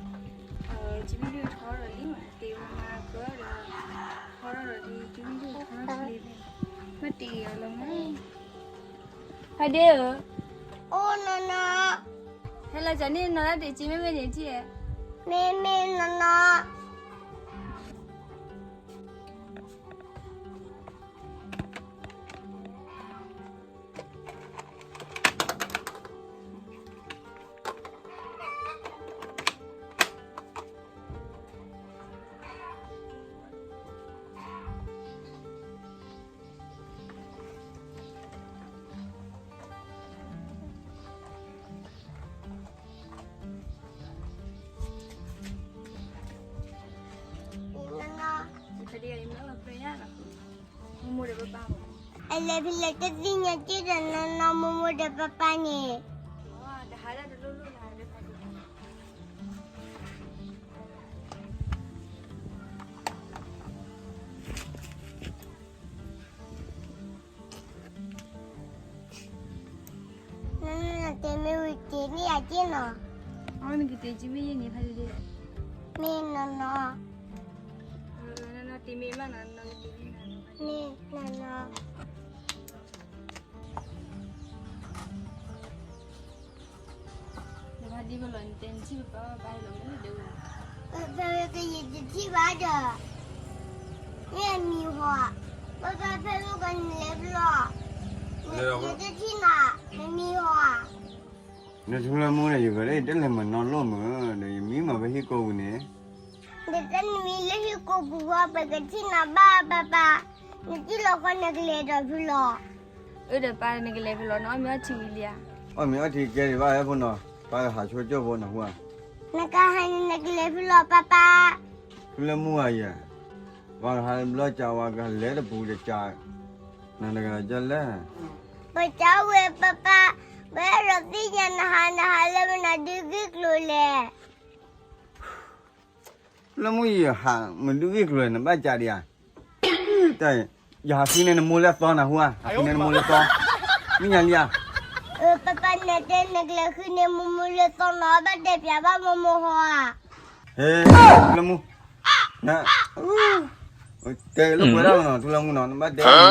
ကၠံမ့ၢ်ဒုးထီဒီးလံမး တ့ဝဲမၤကၢဒီး ထီထီၣ်ဒီးလံ ကၠံမ့ၢ်ဒုးထီထီၣ်လံ မ့ၢ်တ့အီၤလီၤမး ဖါဒ့ဧၢ, အိၣ်နီၢ်နီၢ်, ဟဲလီၤကၠီန့ၣ်နီၢ်ဒၣ်တ့ကၠံမ့ၢ်မ့ၢ်န့ၣ်ထံၣ်, မ့ၢ်မ့ၢ်နီၢ်နီၢ် မိၢ်မိၢ်ဒီးပၢ်ပၢ်မး, အလဲၤဖဲလဲၣ်တသ့ၣ်ညါက့ဒီးနီၢ်နီၢ် မိၢ်မိၢ်ဒီးပၢ်ပၢ်န့ၣ်, တဟးလၢတလိၣ်လိၣ်လၢ နတဲမ့ၢ်ဝံၤတ့န့ၢ်ယၤက့နီၤ, အနကတဲက့မ့ၢ်ယဲန့ၣ်ဖဲလဲၣ်, မ့ၢ်နီၢ်နီၢ်, မ့ၢ်နီၢ်နီၢ် ဖဲကယတထံၣ်ဘၣ်ဒီး, မ့ၢ်အမံၤဟီ, ပၢ်ပၢ်ဖဲလိၣ်ကနလဲၤဖဲလီၤ, နတထံၣ်နၤ, နမံၤဟီဧါ, နထူလၢမူန့ၣ် ယဂၤလၢယတလဲၤမၤနီၢ်လိၣ်မုာ်ဒီး ယမံမၤဖဲဟံၣ်ကိးပူၤန့ၣ်, နတနမံၤလၢဟံၣ်ကိးပူၤဃီ ပကထံၣ်နၤဘၣ်ပၢ်ပၢ်, နထံၣ်လီၤဃီနကလဲၤဒီးဖဲလီၤ, အၢဒီးပၢ်နကလဲၤဖဲလီၤ နအီၣ်မ့ၤအီထံဝံၤလံဧါ, အီၣ်မ့ၤအီထံကဲဒံးဘၣ်ဟဲဖိနီၤ, ပၢ်ကဟးဆိကၠိဖိနဟူဧါ, နကဟးန့ၣ်နကလဲၤဖဲလီၤပၢ်ပၢ်, ထူလၢမူဧါယဲ, ပှၤကဟးဘျီကးဝဲကလဲၤတပူၤတကး, နတဂၤကလဲၤ, ပကဝဲပၢ်ပၢ်, ပအဲၣ်ဒိးသ့ၣ်ညါနဟး နဟးလၢမနုၤဒုးဂ့ၢ်ကျိၤလဲၣ် လၢမူယဟးမနုၤဒုးဂ့ၢ်ကျိၤလဲၣ် နဘၣ်ကးဒံးဧါ, တၢ်, ယဟးဃုန့ၢ်နမိၢ်လၢသီနဟူဧါ, ဟးဃုန့ၢ်နမိၢ်လၢသီ, မ့ၢ်ညါလံဧါ, ပၢ်ပၢ်နတဲနကလဲၤဃုန့ၢ်မိၢ်မိၢ်လၢသီနီၤ ဘၣ်တဲပၠးဘၣ်မိၢ်မိၢ်ဟီဧါ, ဟဲ, ထူလၢမူ တဲလိာ်ကွဲဒၣ်နီၤ ထူလၢမူနီၤ နဘၣ်တဲနီၤ,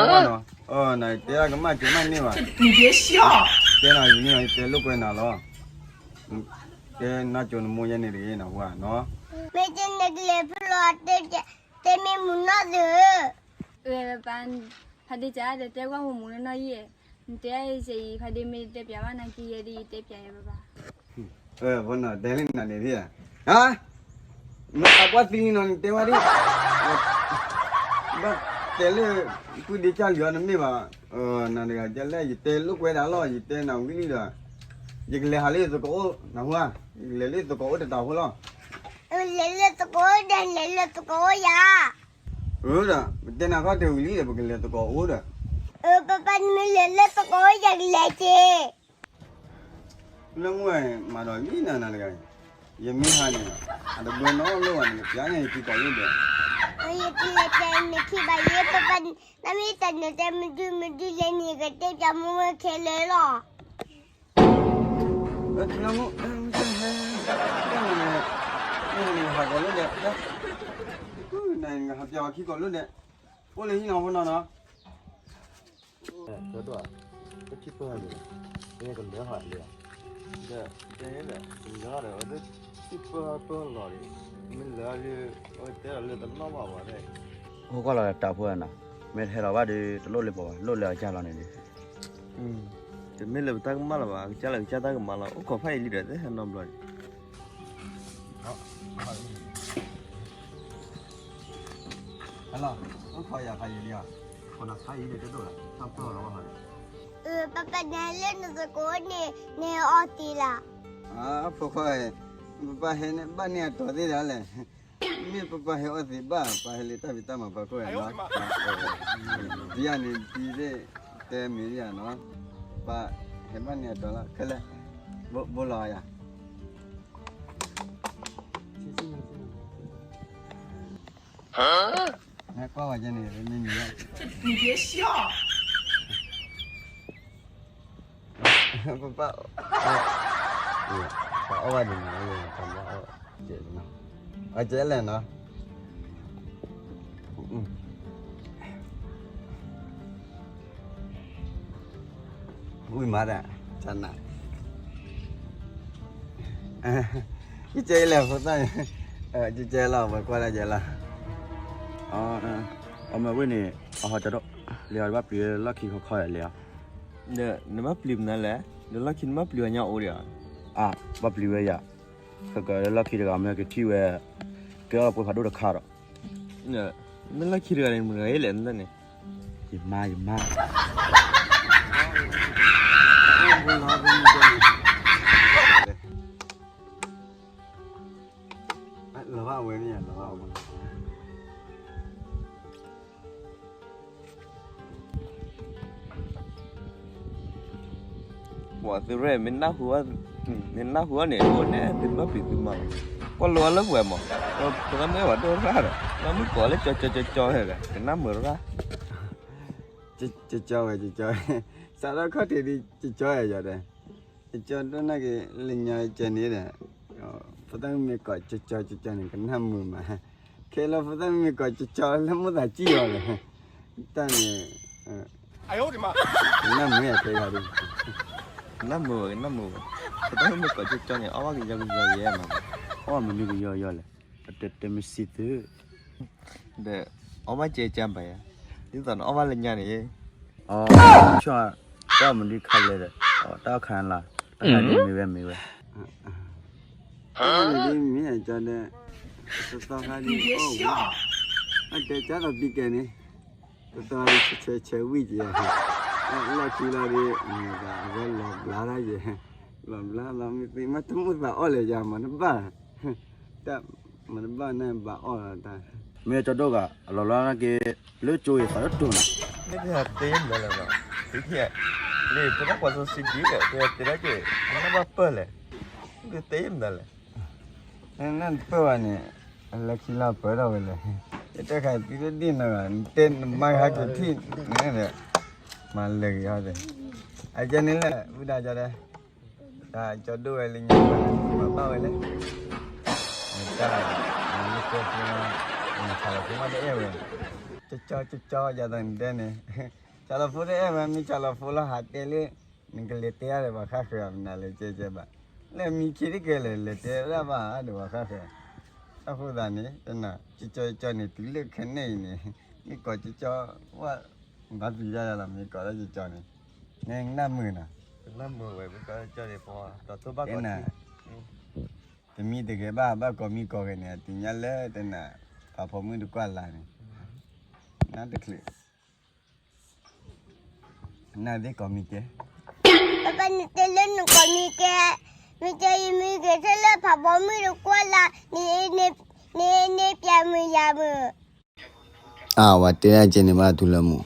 နတဲဒၣ်ကမၣ်က့ၤမၣ်န့ၢ်ဘၣ်, တဲနၤယံၤနီၤ ယတဲလိာ်ကွဲနၤလီၤ, တဲနၤကၠိနမိၢ်ယဲန့ၣ်တဂ့ၤနဟူဧါနီၤ, မ့ၢ်တဲနကလဲၤဖဲလီၤ တဲမ့ၢ်မုၢ်နီၢ်သ့ၣ်ဧၢ, ပၢ်, ဖါဒ့ကးဒီးတဲကွၢ်မိၢ်မုၢ်နီၢ်နီၢ်ယဲ, နတဲယဲအံၤ ဖါဒ့မ့ၢ်တဲပၠးဘၣ်နၤက့ၤယဲဒ်ယတဲပၠးယဲပၢ်ပၢ်, ဖိနီၤ တဲလၢနၤန့ၣ်ဒ်ဧါ, မ့ၢ်အပှၢ်သံနီၤ နတဲဝဲဒၣ်, ဘၣ်တဲလၢ ပုၢ်ဒ့ကၢ်လံၤအီၤတမ့ၢ်ဘၣ်, နတဂၤကလဲၣ် ယတဲလိာ်ကွဲဒၣ်လီၤ ယတဲနၤဝံၤလံဒီး, ယကလဲၤဟးလၢယသကိးအိၣ်နဟူဧါ, ယကလဲၤလၢယသကိးအိၣ်တတးဖိလီၤ, လဲၤလၢသကိးအိၣ်ဒီး လဲၤလၢသကိးအိၣ်ယၤ အၢဒီး ပတဲနၤခီတဲဝံၤလံဒီး ပကလဲၤသကိးအိၣ်ဒီး, ပၢ်ပၢ်နမ့ၢ်လဲၤလၢသကိးအိၣ်ယၤကလဲၤက့ၤ, လၢမူဝဲ မၤဒီးလံနၤနၤတဂၤ, ယမ့ၢ်ဟးန့ၣ်, အတဘၢနီတလိၣ်ဘၣ်န့ၣ် ယကပျးန့ၢ်ယခံကိးလိၣ်ဒီး, ယတလဲၤတဲနခံဘၣ်ယဲ ပၢ်ပၢ်, နမ့ၢ်တၢ်နတဲမဒုမဒုလဲၣ်န့ၣ် ယကတဲပၠးမိၢ်ဝဲခဲလၢာ်လီၤ ထူလၢမူ, ဟဲ, နဟးကိးလိၣ်ဒီး, နဟးပျးဝဲခံကိးလိၣ်ဒီး, အိၣ်လၢဟံၣ်နီၤဖိနီၤနီၤ, တထံၣ်ပၢၢ်န့ၣ်, ကလၢဟီလံ, ဒီး, ဒီး, ထံၣ်ပၢၢ်ပၢၢ်လီၤန့ၣ်, မ့ၢ်လၢ, အဝဲတဲလီၤလၢတနီၣ်ဘၣ်ဝဲ, ဟိၣ်ကီၢ်လီၤတၢ်ဖိနီၤ, မ့ၢ်တဟဲလီၤဘၣ်ဒီး တလိၣ်လၢပှၤဘၣ် လိၣ်လၢအကၢ်လီၤန့ၣ်ဒီး တမ့ၢ်လၢပတၢ်ကမၣ်လၢၤဘၣ် ကစၢ်လၢကစၢ်တၢ်ကမၣ်လီၤ အိၣ်ခိးဖးယံာ်လံဒီး တဟဲနီတဘျီန့ၣ်, ဟဲလီၤ, အိၣ်ခိးယၤဖးယံာ်လံဧါ, ခိးနၤဖးယံာ်ဒီးတဒိၣ်လၢ တၢ်ပၢၢ်လီၤဘၣ်ဟီဒီး, ပၢ်ပၢ်နဟဲလၢနသကိးန့ၣ် နဟဲအီသံးလၢ်, ဖိခွါ, ပၢ်ဟဲန့ၣ်ဘၣ်န့ၢ်အတီၤသ့ၣ်ဒၣ်လဲၣ် မ့ၢ်ပၢ်ပၢ်ဟဲအီသံးဘၣ် ပၢ်ဟဲလၢတၢ်ဖံးတၢ်မၤပၢ်ခိၣ်နီၤ, ဒ်ယၤန့ၣ်ဒ်သ့ၣ်, တဲမ့ၢ်ဒ်ယၤနီၤ, ပၢ်ဟဲဘၣ်န့ၢ်အတီၤလီၤ ခဲလၢာ်, ဘိလီၤယၤ, နကွၢ်ဝဲကဲန့ၣ် မ့ၢ်မ့ၢ်, ပၢ်, ပၢ်အီၣ်ဘၣ်ဒ်န့ၣ်, ပၢ်အီၣ် အကဲလဲၣ်နီၤ, ဝံၤမၤဒၣ်, တၢ်နး, ကဲလဲၣ်ဖိသၣ်, ကဲလီၤ ပှၤကွၢ်ဒၣ်ကဲလီၤ, အမ့ၢ်ဝဲန့ၣ်, အဟီကၠီဒိၣ်, လံအီၤတဘၣ်ပျံၤဝဲလီၢ်ခံခီခီလဲၣ်အီၤ, နဘၣ်ပျံၤမနုၤလဲၣ်, ဒီးလီၢ်ခံနဘၣ်ပျံၤဝဲညါအိၣ်ဒံးဧါ, အဘၣ်ပျံၤဝဲယၤ, ခဲကလီၢ်ခံတဂၤမ့ၢ်ကထံၣ်ဝဲ, ကဲအီၣ်ပှဲၤဖးဒိၣ်တခါဒီး, မ့ၢ်လီၢ်ခံတဂၤန့ၣ် မုၢ်ဂၤလဲၣ်န့ၣ်, ယမါ ယမါ, လီၤဘၣ်ဝဲန့ၣ်, လီၤဘၣ်ဝဲ, ပှၤသုရဲၣ် မ့ၢ်နၢ်ဟူ, မ့ၢ်နၢ်ဟူန့ၣ် အိၣ်န့ၣ်သုဘၣ်ပျံၤသုမၤလီၤ, ကွၢ်လိအလၢပှဲၤမး, ပသးမ့ၢ်ဝဲဒိၣ်ရၣ်ဒီး မ့ၢ်ကိးလၢကၠီကၠီကၠီကၠီ, ကနၣ်မုာ်ရၣ်, ကၠီဝဲကၠီ, စးထီၣ်ခီၣ်ထံးဒ်ကၠီယၤဒီး, ကၠီဒိၣ်နာ်က့ၤ လၢညါကဲန့ၣ်ဒီး, ဖိသၣ်မ့ၢ်ကိးကၠီကၠီကၠီန့ၣ် ကနၣ်မုာ်မး, ခဲလၢဖိသၣ်မ့ၢ်ကိးကၠီကၠီလၢမိၣ်သးကံၣ်အီၤလဲၣ်, တၢ်န့ၣ်, ကနၣ်မုာ်ယၤခဲဂၤဒ်, ကနၣ်မုာ်ဝဲ ကနၣ်မုာ်ဝဲ, ဖိသၣ်မ့ၢ်ကိးကၠီကၠီန့ၣ် အီၣ်ဘၣ်ကယီကယီယဲမး, အီၣ်မနုၤကယီကယီလဲၣ်, တဲမ့ၢ်စံးသု ဒီးအီၣ်ဘၣ်ကဲကၢဘၣ်ယၤ, ဒ်သိးနအီၣ်ဘၣ်လၢညါန့ၣ်, အီ, တၢ်မနုၤခါလဲၣ်ဒီး, တၢ်ခါလီၤ, တၢ်ခါဒ်မ့ၢ်ဝဲမ့ၢ်ဝဲ, ဒ်မ့ၢ်အကၠီဒီး, တသီခါဒ်, အတဲကၢ်ဒီးပံကဲန့ၣ်, တသီဆဲဆဲဝံၣ်ကဲ, လီၢ်ခံလီၤဒ်, အဝဲလီၤဘျါတၢ်ယဲ, လီၤဘျါလီၤမ့ၢ်သ့မးတမိၣ်သးအီၣ်လဲၣ်ယၤမးတဘၣ်, တၢ်မၤတဘၣ်န့ၣ်ဘၣ်အီၣ်လီၤတၢ်, မ့ၢ်ကၠီဒိၣ်ဂၤ အလီၤလီၤနာ်က့ၤ လၢကၠိအံၤသးလၢတိၢ်နီၤ, မ့ၢ်တသ့မနုၤလဲၣ်, သုခံ, လၢပသးကွၢ်စီဆှံဒ်လဲၣ် ပသ့ဒၣ်က့ၤ နဘၣ်ပၢၢ်လဲၣ်, မ့ၢ်တသ့မနုၤလဲၣ်, နနၢ်တပၢၢ်ဘၣ်န့ၣ်, လၢခံလီၤပၢၢ်ထီၣ်ဝဲလဲၣ်, ယတဲဃာ်သုတဒ်နီၤဂၤ နတဲနမါဟဲက့ၤထံၣ်န့ၣ်ဒီး, မၤလၢာ်ဂ့ၤဟီဒီး, အကဲန့ၣ်လၢ ဝံဒၣ်ကၠီဒီး တၢ်ကၠီဒိၣ်ဝဲလၢညါ မၤဘၣ်ဝဲလဲၣ်, နတၢ်, နမ့ၢ်တဲဖိလီၤ, နဆၣ်လီၤဖိမးတအဲၣ်ဝဲ, ကၠီကၠီကၠီ ယၤသးနတဲန့ၣ်, ဆၣ်လီၤဖိတအဲၣ်ဝဲ မ့ၢ်ဆၣ်လီၤဖိလီၤဟးတဲလၢ, နကလဲၤတဲအါဒီးပှၤဃၣ်ဃၢၤအမနုၤလဲၣ် ကဲကဲဘၣ်, လၢမံခ့တကဲလဲၣ် လဲၤတဲဒၣ်ဘၣ်ဒီးပှၤဃၣ်ဃၢၤ, အဃိသတးန့ၣ် တနၤ ကၠီကၠီကၠီန့ၣ် တုၤလၢခဲန့ၣ်အံၤန့ၣ်, မ့ၢ်ကိးကၠီကၠီ, ဝဲ, ဘၣ်ပျံၤတၢ်ယၤလီၤ မ့ၢ်ကိးလၢကၠီကၠီန့ၣ်, နနၢ်မုာ်နီၤ, နနၢ်မုာ်ဝဲ မ့ၢ်ကိးကၠီန့ၣ် ပှၤတၢ်တိၢ်ဘၣ်ကိးထံၣ်, တမံၤတဂဲၤဘၣ် ဘၣ်ကိးမံၤကိးဂဲၤန့ၣ် အသ့ၣ်ညါလၢတနၤ, ဖးဖီမုၣ်တကွၢ်လၢ်န့ၣ်, နတချုး နသ့ၣ်ကိးမံၤကဲ, ပပၢ်န့ၣ်တဲလၢနကိးမံၤကဲ, မ့ၢ်တဲယမံၤကဲထဲလၢဖးဘီမုၢ်တကွၢ်လၢ်, န့ၣ်န့ၣ်ပျဲမုာ်ယၤမုာ်, အါ ဝဲတဲဒၣ်ကဲန့ၣ်ဘၣ်တုၤလၢမုာ်,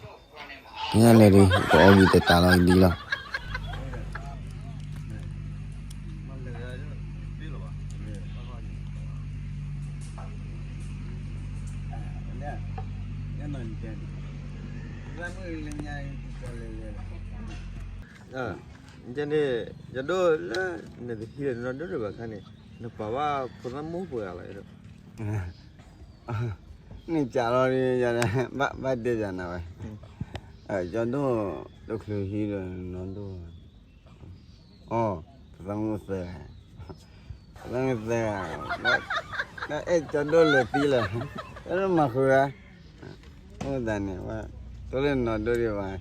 တဲဒၣ်လဲၣ်ဒီး ကအီၣ်ဂံၢ်တတးလီၤဒ်လီၤ. ယန့ၣ် ယဒိၣ်လၢ နတဟံးလၢနီၢ်ဒိၣ်ဒံးဘၣ်ခါန့ၣ် နပာ်ဘၣ်ဖိသၣ်မုၣ်ပှဲၤဂၤလီၤ. န့ၣ်ကးလီၤဒီး ယၤ ဘၣ်တဲယၤနၤဝဲ ကၠီဒိၣ် တချုးဟံးဒီးနီၢ်ဒိၣ် အီ ဖိသၣ်မုၣ်သၢဂၤ ဖိသၣ်မုၣ်သၢဂၤ အဲၣ်ကၠီဒိၣ်လဲၤသံလဲၣ် အဲၣ်ဒိးမၤဃုာ်ဂၤ အိၣ်သးန့ၣ် ဝဲ တိၢ်လၢနီၢ်ဒိၣ်ဒံးဘၣ်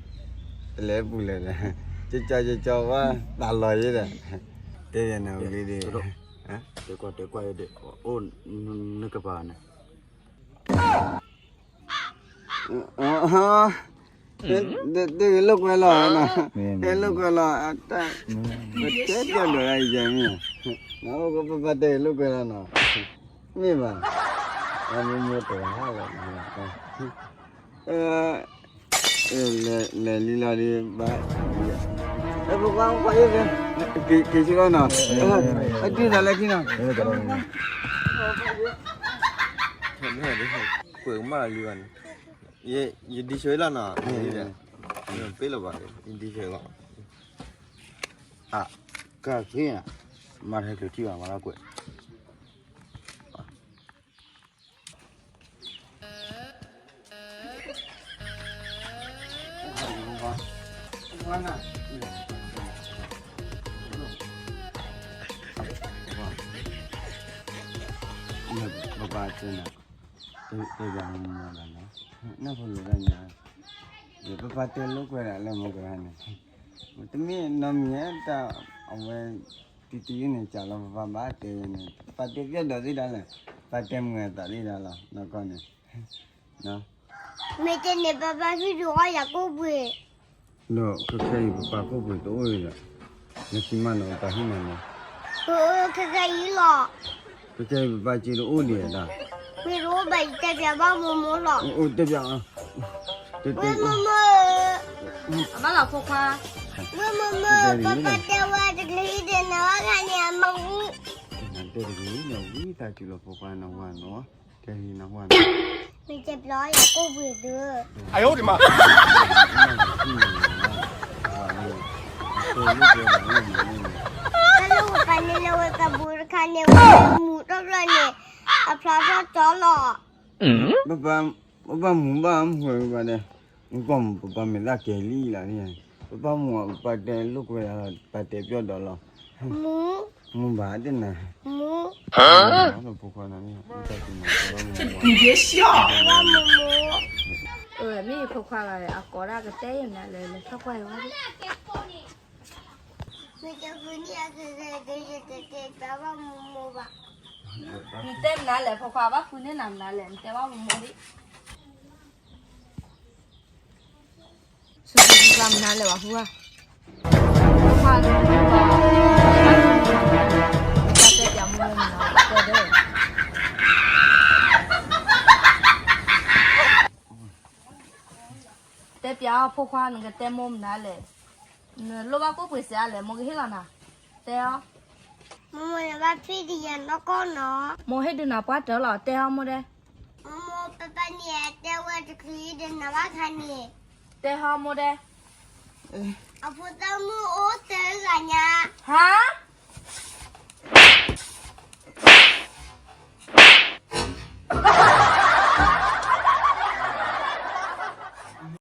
တလဲၤပူၤလဲၣ်ဒီး ကၠီကၠီကၠီဝဲ သးလီၤယဲဒီး တဲယၤနၤဝံၤလံဒီး တဲကွၢ်တဲကွၢ်ယဲဒီး အိၣ်နကပၤန့ၣ် တဲဂ့ၤလိာ်ကွဲလီၤနီၤ တဲလိာ်ကွဲလီၤ အတၢ် ပတဲပျီဒိးဒၣ်ယဲမ့ၢ် နအိၣ်ကပပၢ်တဲဂ့ၤလိာ်ကွဲလီၤနီၤ မ့ၢ်ဘၣ် အမိၢ်မိၢ်တဂၤလီၤ လဲၤလံလီၤဒီး ဘၣ် ပကွၢ်ကွၢ်ယဲၢ် က့ၤဆူလီၤနီၤ အဒုးသးလၢခံနီၤ ကွဲးမးလံဘၣ်န့ၣ် ယဒံးဆၢလီၤနီၤ ပ့လီၤဘၣ် ယဒံးဆၢလီၤ အကၢ်သ့ၣ် မၤထဲကျိၤထံၣ်ဘၣ် မၤလီၤကွဲး ပပၢ်တဲနၤ, တဲပျးမိၢ်မိၢ်လီၤနီၤ, နၢ်ဖိလိာ်ဒၣ်ညါ, ပပၢ်တဲလိာ်ကွဲဒၣ်လၢမိၢ်ကရၢန့ၣ်, တမ့ၢ်နီတမံၤတၢ်, အဝဲ, တံၤတံၤန့ၣ် ကးလီၤပပၢ်ဘၣ်တဲန့ၣ်, ပပၢ်တဲပျဲၢ်ဒီးသ့ၣ်ဒၣ်လဲာ်, ပပၢ်တဲမုာ်အသးသ့ၣ်ဒၣ်လီၤ နီၢ်ကီၢ်န့ၣ်, မ့ၢ်တဲန့ၣ် ပပၢ်ဖံးဒုးအီၣ်ယၤကိၣ်ပှ့ၤ ဒီးခဲခဲအံၤပပၢ်ကိၣ်ပှ့ၤတအိၣ်ဒီး, နစံးမးနီၤ ပပၢ်ဟံၣ်မးနီၤ, ခဲခဲအံၤလီၤ, ခဲခဲအံၤပပၢ်စ့တအိၣ်ဒံးဒၣ်, မ့ၢ်တအိၣ်ဘၣ်ယတဲပျးဘၣ်မိၢ်မိၢ်လီၤ, အိၣ်တဲပျး, မိၢ်မိၢ်, အဘၣ်လီၤဖိခွါ, မိၢ်မိၢ်မိၢ်, ပပၢ်တဲဝဲတချုးဒီးနၤဘၣ်ခါန့ၣ် အမၤဝံ, တဲတဂ့ၤန့ၣ် ဝံသးစူၤလီၤဖိခွါနဝၤနီၤ, တဲဂ့ၤနဝၤနီၤ, မ့ၢ်တဲပျးယၤကိၣ်ပှ့ၤဒီး, တၢ်လၢပပၢ်န့ၣ်လၢဝဲကဘူးတခါန့ၣ် ဝဲမူးထီၣ်ဖျၢၣ်န့ၣ်, အဖျါထီၣ်ကၠီလီၤ, ပပၢ်မူးဘၣ်မူးဝဲပပၢ်ဒီး, မူးကီၢ်မူး ပပၢ်မ့ၢ်သးကဲၤလံလီၤ, ပပၢ်မူးအပပၢ်တဲလိာ်ကွဲ, ပပၢ်တဲပျဲၢ်ဒီးလီၤ, မူး, မူးဘၣ်တနၤ, မူး, ဖိခွါန့ၣ်, မ့ၢ်ဖိခွါလီၤ အကိးဒၣ်ကတဲယၤနၤလဲၤလဲၤထီၣ်ကွၢ်ယၤဝဲ, နတဲမနုၤလဲၣ် ဖိခွါဘၣ်ဖုးန့ၢ်နၤမနုၤလဲၣ် နတဲဘၣ်မိၢ်မိၢ်ဒံး, စူၤစူၤစူၤမနုၤလဲၣ်ဘၣ်ဖုးဘၣ်, ဖိခွါ, တဲပျးမိၢ်မိၢ်မနုၤလဲၣ်, တဲပျးအီၤဖိခွါ နကတဲမိၢ်မနုၤလဲၣ်, နလိၣ်ဘၣ်ကိၣ်ပှ့ၤစ့ၢ်အါလဲၣ် မိၢ်ကဟ့ၣ်လီၤနၤ, တဲအီၤ, မိၢ်မိၢ်နဘၣ်ဖံးဒံးယၤနီၢ်ကီၢ်နီၤ, မိၢ်ဟ့ၣ်ဒုးနၤပှၢ်တၢၢ်လီၤ တဲအီၤမိၢ်ဒဲး, မိၢ်မိၢ်ပပၢ်န့ၣ်တဲဝဲတချုးဒီးနၤဘၣ်ခါန့ၣ်, တဲအီၤမိၢ်ဒဲး, အဖိသၣ်မုၣ်အိၣ်သၢဂၤညါ, ဟါ